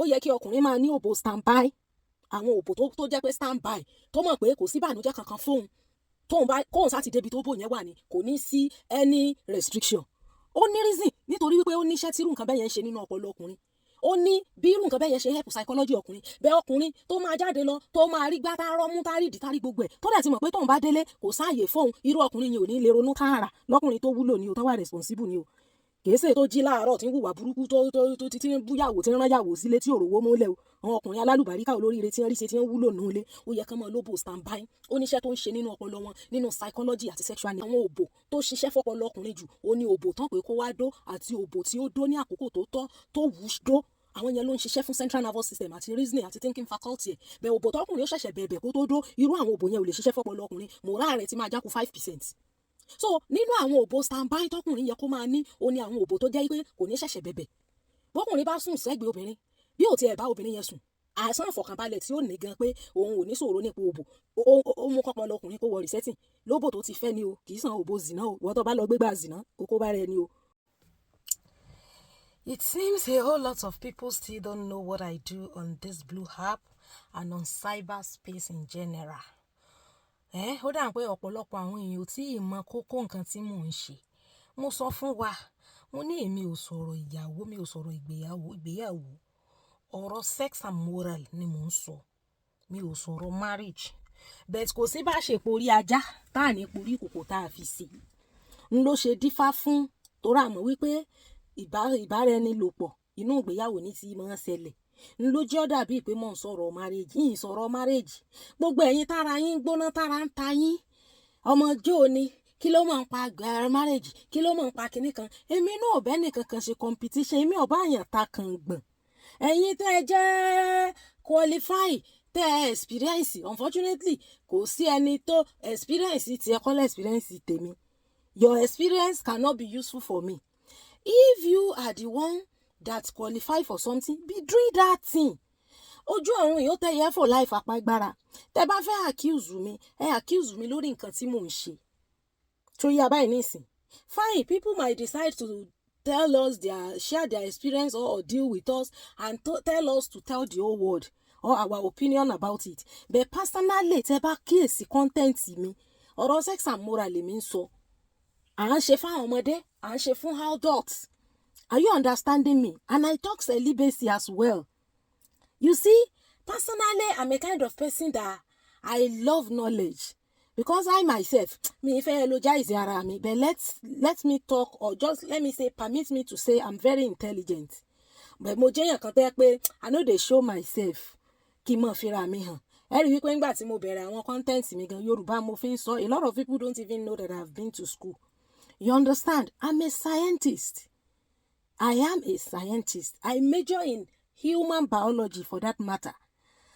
Ó yẹ kí ọkùnrin máa ní òbò standby, àwọn òbò tó jẹ́ pé standby, tó mọ̀ pé kò sí ìbànújẹ́ kankan fóun tóun bá kóun sá ti débi tó bò yẹn wà ní, kò ní sí any restriction. Ó ní reason, nítorí wípé ó níṣẹ́ tí irú nǹkan bẹ́ẹ̀ yẹn ń ṣe nínú ọpọlọ ọkùnrin. Ó ní bí irú nǹkan bẹ́ẹ̀ yẹn ṣe help psychology ọkùnrin. Bẹ́ẹ̀ ọkùnrin tó máa jáde lọ, tó máa rí gbá, tá rọ́mú, tá rí ìdí, tá rí gbogbo ẹ̀, tó dẹ̀ ti mọ̀ pé tóun bá délé, kò sáàyè fóun, irú ọkùnrin yẹn ò ní lè ronú tààrà. Lọ́kùnrin tó wúlò ni o, tó wà responsible ni o. Kìí ṣe tó jí láàárọ̀ tí ń hùwà burúkú, tó tí ń búyàwó, tí ń rán yàwó sílé, tí òrówó múlẹ̀ o. Àwọn ọkùnrin alálùbáríkà, olóríire, tí ń rí ṣe, tí ń wúlò nù ilé, ó yẹ kán mọ́ lóbò standby. Ó níṣẹ́ tó ń ṣe nínú ọpọlọ wọn, nínú psychology àti sexual. Àwọn òbò tó ṣiṣẹ́ fọ́pọlọ ọkùnrin jù, ó ní òbò tán pé kó wá dó àti òbò tí ó dó ní àkókò tó tọ́, tó wù ú dó. Àwọn yẹn ló ń ṣiṣẹ́ fún central nervous system àti reasoning àti thinking faculty ẹ̀. Bẹ́ẹ̀ òbò tọkùnrin ó ṣẹ̀ṣẹ̀ bẹ̀bẹ̀ kó tó dó, irú àwọn òbò yẹn ò lè ṣiṣẹ́ fọ́pọlọ ọkùnrin. Moral rẹ̀ ti máa jákù 5%. So nínú àwọn òbò standby tọkùnrin yẹ kó máa ní, ó ní àwọn òbò tó jẹ́ pé kò ní ṣẹ̀ṣẹ̀ bẹ̀bẹ̀. Bọ́kùnrin bá sùn sẹ́gbẹ̀ẹ́ obìnrin, bí ò tiẹ̀ bá obìnrin yẹn sùn, àìsàn ìfọ̀kànbalẹ̀ tí ó ní gan pé òun ò ní ṣòro nípa òbò, ó mú kọ́pọlọ ọkùnrin kó wọ resetting. Lóbò tó ti fẹ́ ni o, kì í sàn òbò zìnà o. Ìwọ́n tó bá lọ gbégbá zìnà, o kó bá rẹ ni o. It seems a whole lot of people still don't know what I do on this blue app and on cyberspace in general. Eh, ó dà pé ọ̀pọ̀lọpọ̀ àwọn èèyàn ò tí ì mọ kókó nǹkan tí mò ń ṣe. Mo sọ fún wa, mo ní èmi ò sọ̀rọ̀ ìyàwó, mi ò sọ̀rọ̀ ìgbéyàwó. Ọ̀rọ̀ sex and moral ni mò ń sọ. Mi ò sọ̀rọ̀ marriage. But kò sí bá ṣe porí ajá tá à ní porí ìkòkò tá a fi sí. N ló ṣe dífá fún, torí a mọ̀ wípé ìbáraẹnilòpọ̀ inú ìgbéyàwó ní tí máa ń ṣẹlẹ̀. N ló jẹ́ ó dàbí pé mò ń sọ̀rọ̀ marriage, yìí sọ̀rọ̀ marriage. Gbogbo ẹ̀yin tára yín gbóná, tára ń ta yín. Ọmọ ọjọ́ òní, kí ló máa ń pa marriage? Kí ló máa ń pa kinní kan? Èmi náà ò bẹ́ẹ̀ nìkan kan ṣe competition, èmi ò bá èèyàn ta kàngbọ̀n. Ẹ̀yin tẹ́ ẹ jẹ́ qualify, tẹ́ ẹ experience, unfortunately, kò sí ẹni tó experience tí ẹ kọ́ lẹ́ experience tèmi. Your experience cannot be useful for me. If you are the one that qualify for something, be doing that thing. Ojú ọ̀run yóò tẹ yẹ for life apagbára. Tẹ́ bá fẹ́ accuse mi, ẹ accuse mi lórí nǹkan tí mò ń ṣe. Tó yá báyìí nísìn. Fine, people might decide to tell us their share their experience or deal with us and to tell us to tell the whole world or our opinion about it. But personally, tẹ́ bá kíyèsí content mi, ọ̀rọ̀ sex and moral lèmi ń sọ. À ń ṣe fún àwọn ọmọdé, à ń ṣe fún adults. Are you understanding me? And I talk celibacy as well. You see, personally, I'm a kind of person that I love knowledge, because I myself, mi fẹ́ eulogize ara mi, but let me talk, or just let me say, permit me to say I'm very intelligent. But mo jẹ́ èèyàn kan tẹ́ pé I no dey show myself, kí n mọ̀ fira mi hàn. Ẹ rí wípé nígbà tí mo bẹ̀rẹ̀ àwọn content mi gan, Yorùbá mo fi ń sọ. A lot of people don't even know that I've been to school. You understand? I'm a scientist. I am a scientist. I major in human biology, for that matter.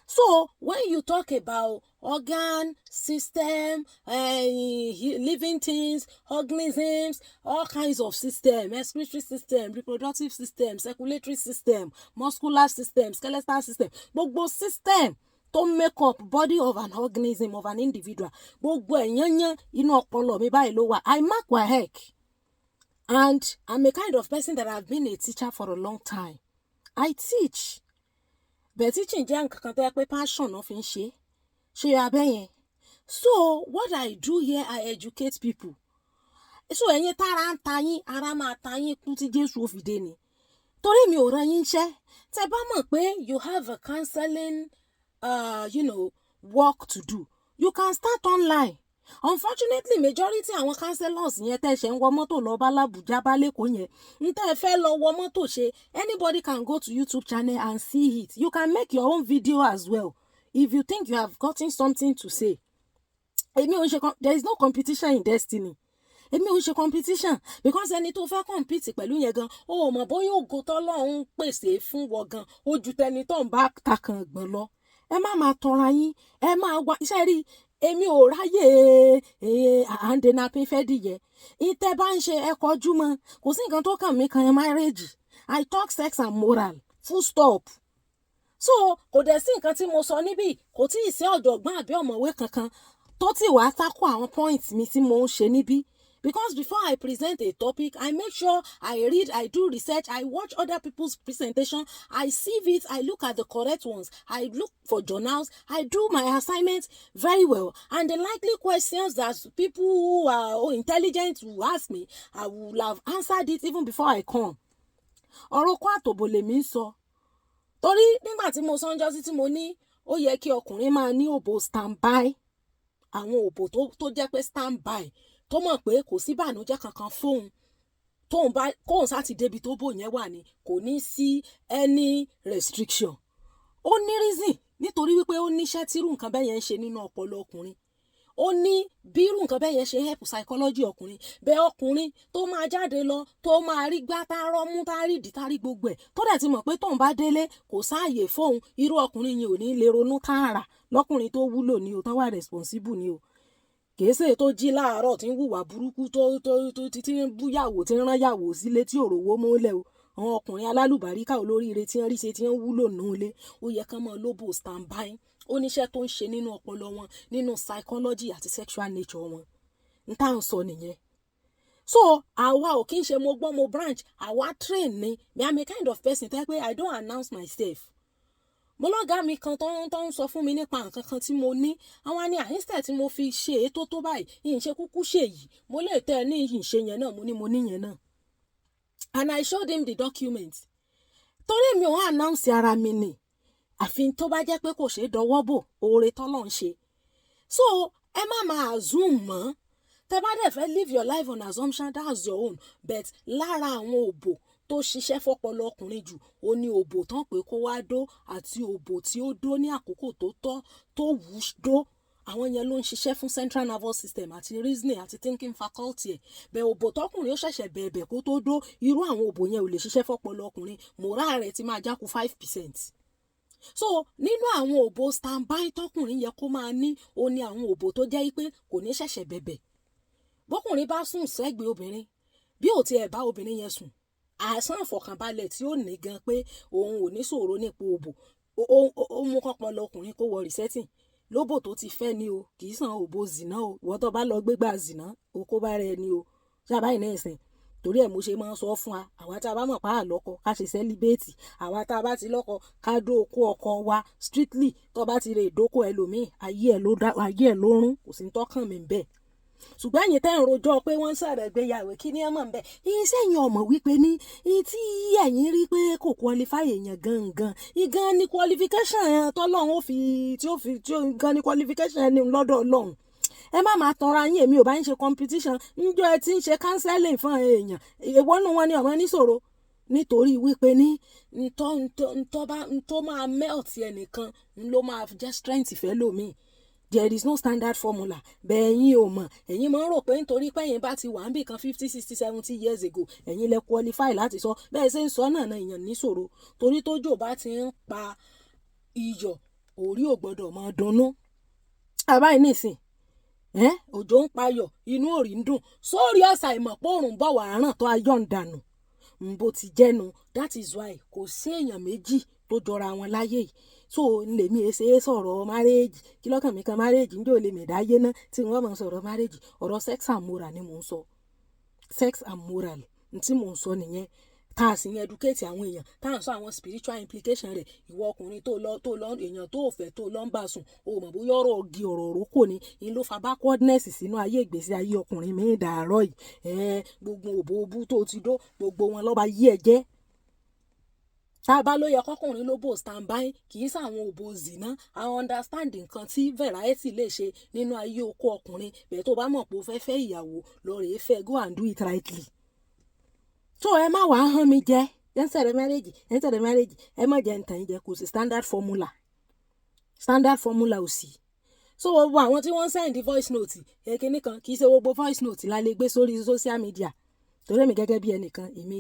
So when you talk about organ system, living things, organisms, all kinds of system, excretory system, reproductive system, circulatory system, muscular system, skeletal system, gbogbo system tó make up body of an organism, of an individual, gbogbo ẹ̀ yányán, inú ọpọlọ mi báyìí ló wà. I mark WAEC and I'm a kind of person that have been a teacher for a long time. I teach, but teaching jẹ́ nǹkan kan tó yẹ pé passion náà fi ń ṣe ṣe abẹ́ yẹn. So what I do here, I educate people. So ẹ̀yin tára ń ta yín, ara máa ta yín kú tí Jésù ó fi dé ni, torí mi ò rán yín iṣẹ́. Tẹ́ bá mọ̀ pé you have a counseling work to do, you can start online. Unfortunately, majority àwọn counselors yẹn tẹ́ ṣe ń wọ mọ́tò lọ bá l'Abuja, bá l'Ékòó yẹn, ń tẹ́ ẹ fẹ́ lọ wọ mọ́tò ṣe, anybody can go to YouTube channel and see it. You can make your own video as well if you think you have gotten something to say. Èmi ò ń ṣe, there is no competition in destiny. Èmi ò ń ṣe competition, because ẹni tó fẹ́ compete pẹ̀lú yẹn gan, o ò mọ̀ bóyá ògo tọ́lọ́run ń pèsè fún wọ gan ó ju tẹni tó ń bá takàn gbọ̀n lọ. Ẹ má máa tanra yín. Ẹ máa wá iṣẹ́ rí. Èmi ò ráyè à ń dènà pín fẹ́ dìyẹ. Ìtẹ́ bá ń ṣe, ẹ kọjú mọ́. Kò sí nǹkan tó kàn mí kan marriage. I talk sex and moral, full stop. So kò dẹ̀ sí nǹkan tí mo sọ níbí, kò tí ì sí ọ̀jọ̀gbọ́n àbí ọ̀mọ̀wé kankan tó ti wàá tako àwọn point mi tí mo ń ṣe níbí. Because before I present a topic, I make sure I read, I do research, I watch other people's presentation, I sieve it, I look at the correct ones, I look for journals, I do my assignments very well. And the likely questions that people who are intelligent will ask me, I will have answered it even before I come. Ọ̀rọ̀ okó àtòbò lèmi ń sọ. Torí nígbà tí mo sọ ńjọ́sí tí mo ní ó yẹ kí ọkùnrin máa ní òbò standby, àwọn òbò tó jẹ́ pé standby, tó mọ̀ pé kò sí ìbànújẹ́ kankan fóun, tóun bá kóun sá ti débi tó bò yẹn wà ní, kò ní sí any restriction. Ó ní reason, nítorí wípé ó níṣẹ́ tírú nǹkan bẹ́ẹ̀ yẹn ń ṣe nínú ọpọlọ ọkùnrin. Ó ní bí irú nǹkan bẹ́ẹ̀ yẹn ṣe help psychology ọkùnrin. Bẹ́ẹ̀ ọkùnrin tó máa jáde lọ, tó máa rí gbá, tá rọ́mú, tá rí ìdí, tá rí gbogbo ẹ̀, tó dẹ̀ ti mọ̀ pé tóun bá délé kò sáàyè fóun, irú ọkùnrin yẹn ò ní lè ronú tààrà. Lọ́kùnrin tó wúlò ni o, tán wà responsible ni o. Kìí ṣe tó jí láàárọ̀ tí ń hùwà burúkú, tó tí ń búyàwó, tí ń rán yàwó sílé, tí òrówó mọ́lẹ̀ o. Àwọn ọkùnrin alálùbáríkà, olóríire, tí ń rí ṣe, tí ń wúlò nù ilé, ó yẹ kán máa lóbò standby. Ó níṣẹ́ tó ń ṣe nínú ọpọlọ wọn, nínú psychology àti sexual nature wọn. N tá à ń sọ nìyẹn. So àwa ò kí ń ṣe mo gbọ́n mo branch, àwa train ni. Me, I'm a kind of person tẹ́ pé I don't announce myself. Mo lọ́gàá mi kan tó ń sọ fún mi nípa nǹkan kan tí mo ní. Àwọn ní instead tí mo fi ṣe ètò tó báyìí, ìyìn kúkú ṣe yìí. Mo lè tẹ́ ẹ ní ìṣe yẹn náà, mo ní mo ní yẹn náà, and I showed him the document. Torí mi ò announce ara mi ni, àfi tó bá jẹ́ pé kò ṣeé dọwọ́ bò, oore tọ́lọ́ ń ṣe. So ẹ má máa assume mọ́. Tẹ́ bá dẹ̀ fẹ́ live your life on assumption, that's your own. But lára àwọn òbò tó ṣiṣẹ́ fọ́pọlọ ọkùnrin jù, ó ní òbò tán pé kó wá dó àti òbò tí ó dó ní àkókò tó tọ́, tó wù ú dó. Àwọn yẹn ló ń ṣiṣẹ́ fún central nervous system àti reasoning àti thinking faculty ẹ̀. Bẹ́ẹ̀ òbò tọkùnrin ó ṣẹ̀ṣẹ̀ bẹ̀ẹ̀bẹ̀ kó tó dó, irú àwọn òbò yẹn ò lè ṣiṣẹ́ fọ́pọlọ ọkùnrin. Moral rẹ̀ ti máa jáku 5%. So nínú àwọn òbò standby tọkùnrin yẹ kó máa ní, ó ní àwọn òbò tó jẹ́ pé kò ní ṣẹ̀ṣẹ̀ bẹ̀bẹ̀. Bọ́kùnrin bá sùn sẹ́gbẹ̀ẹ́ obìnrin, bí ò tiẹ̀ bá obìnrin yẹn sùn, àìsàn ìfọ̀kànbalẹ̀ tí ó ní gan pé òun ò ní ṣòro nípa òbò, ó mú kọ́pọlọ ọkùnrin kó wọ resetting. Lóbò tó ti fẹ́ ni o, kì í sàn òbò zìnà o. Ìwọ tó bá lọ gbégbá zìnà, o kó bá rẹ ni o. Ṣáà ní ìsìn, torí ẹ̀ mo ṣe máa ń sọ fún wa, àwa tá a bá mọ̀ pa á lọ́kọ, ká ṣe celibacy. Àwa tá a bá ti lọ́kọ, ká dó okó ọkọ wa strictly. Tó bá ti rè dóko ẹlòmíì, ayé ẹ̀ ló dá, ayé ẹ̀ ló rún, kò sí ní tọ́kàn mi bẹ́ẹ̀. Ṣùgbọ́n ẹ̀yin tẹ́ ń rojọ́ pé wọ́n ń sọ̀rọ̀ ìgbéyàwó, kí ni ẹ mọ̀ ń bẹ̀? Iṣẹ́ yẹn ọmọ wípé ní tí ẹ̀yin rí pé kò qualify èèyàn gangan, ìgan ni qualification tọ́lọ́run ó fi tí ó fi tí ó gan ni qualification ẹni lọ́dọ̀ Ọlọ́run. Ẹ má máa tanra yín. Èmi ò bá ń ṣe competition. Ńjọ́ ẹ ti ń ṣe counseling fún èèyàn, èwo nù wọn ni ọmọ níṣòro? Nítorí wípé ní ntọ́ ntọ́ ntọ́ bá ntọ́ máa melt ẹnìkan ló máa jẹ́ strength fẹ́ lómi. There is no standard formula. Bẹ́ẹ̀ ẹ̀yin ò mọ̀. Ẹ̀yin máa ń rò pé nítorí pé ẹ̀yin bá ti wà níbì kan 50, 60, 70 years ago, ẹ̀yin lẹ qualify láti sọ. Bẹ́ẹ̀ ṣe ń sọ náà náà, èèyàn níṣòro. Torí tójò bá ti ń pa iyọ̀, orí ò gbọ́dọ̀ máa dunnú. Àbáyé nísìn ẹ́, òjò ń payọ̀, inú òrì ń dùn sórí ọ̀sà ìmọ̀ pòrùn bọ̀ wà ràn tó ayọ̀ ń dànù ń bó ti jẹ́nu. That is why kò sí èèyàn méjì tó jọra wọn láyé yìí. So lèmi ẹ ṣe é sọ̀rọ̀ marriage. Kí lọ́kàn mi kan marriage ń jò lè mẹ̀dáyé ná tí wọ́n máa sọ̀rọ̀ marriage? Ọ̀rọ̀ sex and moral ni mò ń sọ. Sex and moral ní tí mò ń sọ nìyẹn, tá a sì ń educate àwọn èèyàn, tá à ń sọ àwọn spiritual implication rẹ̀. Ìwọ ọkùnrin tó lọ èèyàn tó fẹ́, tó lọ ń bá sùn, o mọ̀ bóyá ọ̀rọ̀ ọ̀gì, ọ̀rọ̀ òrókò ni ń ló fa backwardness sínú ayé, ìgbésí ayé ọkùnrin mi dàárọ̀ yìí. Gbogbo òbò òbú tó ti dó, gbogbo wọn lọ́ba yí ẹ jẹ́. Tá a bá ló yẹ kọkùnrin ló bò standby, kì í sàwọn òbò zìnà. I understand nǹkan tí variety lè ṣe nínú ayé okó ọkùnrin bẹ́ẹ̀. Tó bá mọ̀ pé o fẹ́ fẹ́ ìyàwó lọ rèé fẹ́, go and do it rightly. So ẹ má wàá hàn mí jẹ. Ẹ ń sọ̀rọ̀ marriage, ẹ ń sọ̀rọ̀ marriage, ẹ má jẹ́ ntàn jẹ. Kò sí standard formula, standard formula ò sí. So gbogbo àwọn tí wọ́n ń send voice note èkíní kan, kì í ṣe gbogbo voice note la lè gbé sórí social media. Torí èmi gẹ́gẹ́ bí ẹnìkan, èmi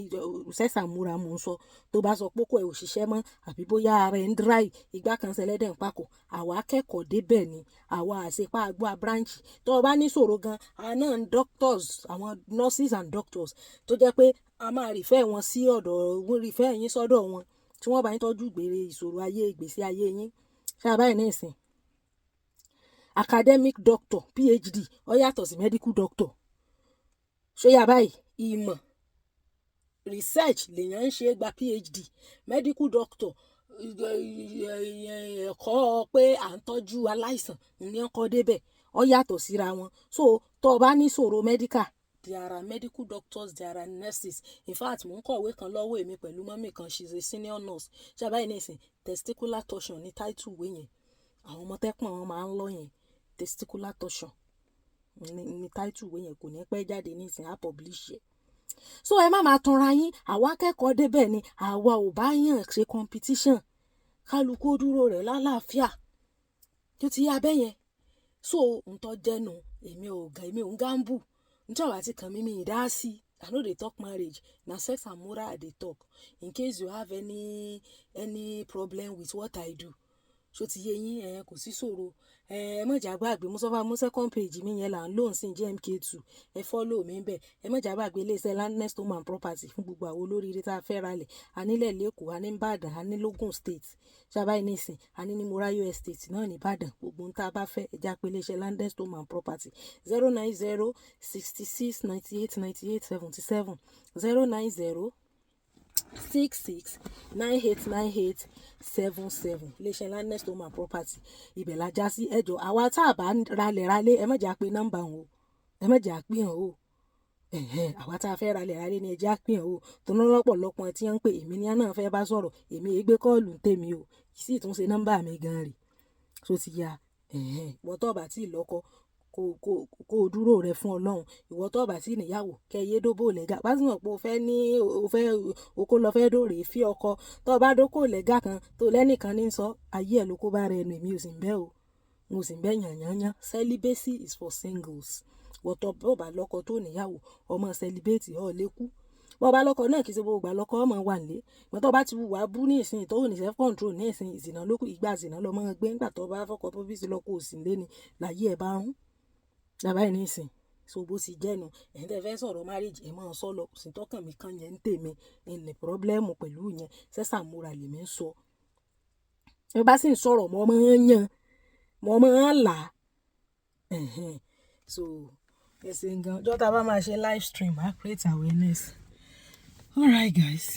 sẹ́sà múra mò ń sọ. Tó bá sọ pókó ẹ̀ ò ṣiṣẹ́ mọ́, àbí bóyá ara ẹ̀ ń dry, ìgbà kan ṣẹlẹ́dẹ̀ ń pakọ̀, àwa akẹ́kọ̀ọ́ débẹ̀ ni. Àwa àṣepá àgbà branch. Tó o bá ní ṣòro gan, àwọn náà ń doctors, àwọn nurses and doctors tó jẹ́ pé a máa refer wọn sí ọ̀dọ̀, refer yín sọ́dọ̀ wọn, tí wọ́n bá yín tọ́jú ìgbèrè ìṣòro ayé, ìgbésí ayé yín. Ṣáà báyìí ní ìsìn, academic doctor, PhD, ó yàtọ̀ sí medical doctor. Ṣó yá báyìí? Ìmọ̀ research lèèyàn ń ṣe gba PhD, medical doctor, ẹ̀kọ́ pé à ń tọ́jú aláìsàn ní ọkọ̀ débẹ̀, ó yàtọ̀ síra wọn. So tó o bá ní ìṣòro medical, there are medical doctors, there are nurses. In fact, mò ń kọ̀wé kan lọ́wọ́, èmi pẹ̀lú mummy kan, she is a senior nurse. Ṣé àbáyé nísìn, testicular torsion ní title ìwé yẹn. Àwọn ọmọ tẹ́pọ̀n wọn máa ń lọ yẹn, testicular torsion ní title ìwé yẹn. Kò ní pẹ́ jáde nísìn, á publish ẹ̀. So ẹ má máa tanra yín. Àwa akẹ́kọ̀ọ́ débẹ̀ ni, àwa ò bá yàn ṣe competition. Kálukú ó dúró rẹ̀ lálàáfíà tó ti yá abẹ́ yẹn. So ntọ́ jẹ́nu, èmi ò gà, èmi ò ń gamble. Ntí ọ̀rọ̀ àti kàn mí, mi ì dá sí. I no dey talk marriage, na sex and moral I dey talk. In case you have any problem with what I do, ṣó ti yé yín? Ẹ kò sí ṣòro, ẹ má jà gbàgbé. Mo sọ fún mo second page mi yẹn là ń lò ń sìn, JMK2. Ẹ follow mi bẹ́ẹ̀. Ẹ má jà gbàgbé iléeṣẹ́ Landnest Home and Property fún gbogbo àwọn olóríire tá a fẹ́ ralẹ̀. A nílẹ̀ l'Ékòó, a ní Ìbàdàn, a ní l'Ógùn State. Ṣábàá nísìn, a ní ní Morayo Estate náà ní Ìbàdàn. Gbogbo ohun tá a bá fẹ́, ẹ já pé iléeṣẹ́ Landnest Home and Property, 090 66 98 98 77, 090 66 98 98 77. Iléeṣẹ́ Landnest Home and Property, ibẹ̀ la já sí. Ẹjọ́ àwa tá a bá ralẹ̀ ralé, ẹ má jà pé nọ́mbà wọn o, ẹ má jà pín hàn o. Ẹ̀hẹ́n, àwa tá a fẹ́ ralẹ̀ ralé ni ẹ já pín hàn o. Tó ná lọ́pọ̀lọpọ̀ tí wọ́n ń pè èmi ní náà fẹ́ bá sọ̀rọ̀, èmi èé gbé call ń tèmi o, kì í sì tún ṣe nọ́mbà mi gan rè. Tó ti ya? Ẹ̀hẹ́n, ìwọ tó bá tí ì lọ́kọ, kó o dúró rẹ fún Ọlọ́run. Ìwọ tó bá tí ì níyàwó, kẹ́ yé dóbò lẹ́gà. Bá sì mọ̀ pé o fẹ́ ní, o fẹ́ o kó lọ fẹ́ dóòrè fí ọkọ, tó bá dókò lẹ́gà kan tó lẹ́nìkan ní sọ ayé ẹ̀ ló kó bá rẹ ẹnu. Èmi ò sì ń bẹ́ o, mo sì ń bẹ́ yànyànyàn. Celibacy is for singles. Ìwọ tó bá lọ́kọ tó níyàwó, ọmọ celibate ọ̀ lè kú. Bọ́ bá lọ́kọ náà, kì í ṣe gbogbo ìgbà lọ́kọ ọmọ wà nílé. Ìgbà tó bá ti wùwà bú ní ìsìn, tó ní self control ní ìsìn, ìsìnà lókù, ìgbà ìsìnà lọ́mọ gbé. Nígbà tó bá fọkọ tó bí sí lọ́kọ òsì lé ni láyé ẹ̀ bá rún. Bàbá yìí ní ìsìn. So bó ti jẹ́ nu, ẹ̀yin tí ẹ fẹ́ sọ̀rọ̀ marriage, ẹ máa sọ lọ. Kò sí tọ́kàn mi kan yẹn ń tèmi. Ẹ ní problem pẹ̀lú yẹn. Sex and moral lèmi ń sọ. Ẹ bá sì ń sọ̀rọ̀, mo máa ń yàn, mo máa ń là. Ẹ̀hẹn. So ẹ ṣé gan. Ọjọ́ tá a bá máa ṣe live stream, á create awareness. All right, guys.